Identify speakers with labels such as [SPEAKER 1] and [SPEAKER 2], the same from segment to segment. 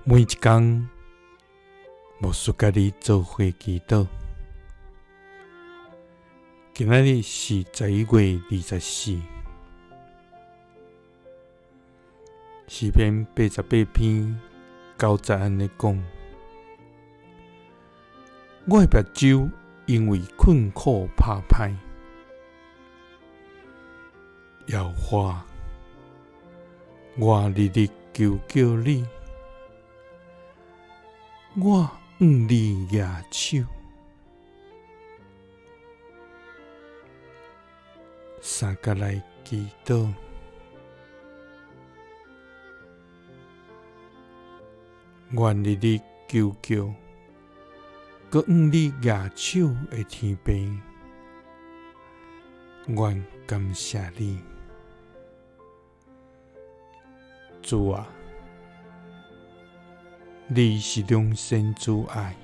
[SPEAKER 1] 每一工，牧師佮你做伙祈禱。今仔日是11月24，詩篇88篇9節按呢講：我的目睭因為困苦拍歹，耶和華，我日日求叫你。我向你舉手，三佮來祈禱，願日日求叫，閣向你舉手的天父，阮感謝你，主啊！你是良善慈愛、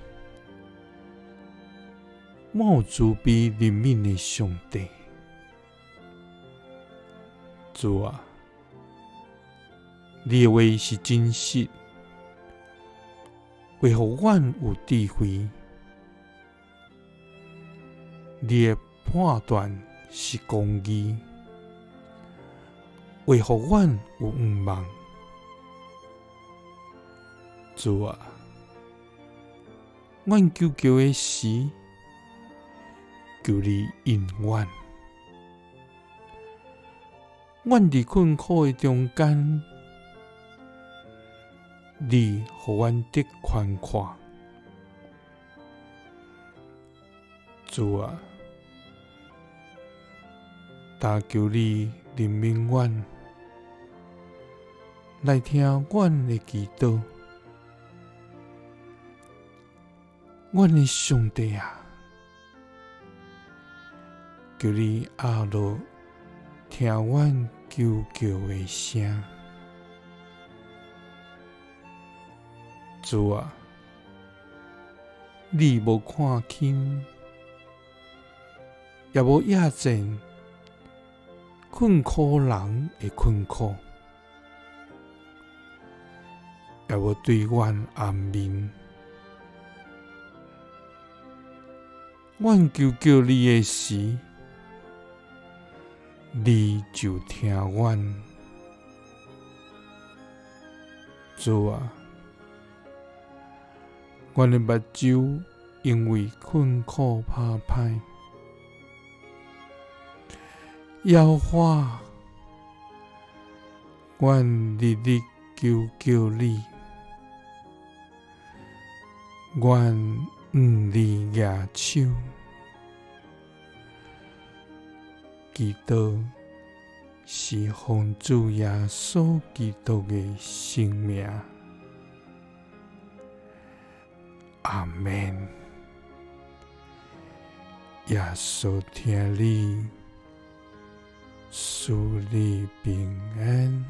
[SPEAKER 1] 滿有慈悲憐憫的上帝。主啊，你的話是真實，會予阮有智慧。你的判斷是公義，會予阮有向望。主啊，阮求救的時，求你應阮。阮佇困苦的中間，你予阮得寬闊。主啊，但求你憐憫阮，來聽阮的祈禱。阮的上帝啊，求你阿落聽阮求救的聲。主啊，你無看輕，也無厭賤困苦人的困苦，也無對阮掩面。阮求救你的時，你就聽阮。主啊，阮的目睭因為困苦拍歹，耶和華，阮日日求救你，阮向你舉手，祈禱是奉主耶穌基督的聖名，阿們。耶穌疼你，賜你平安。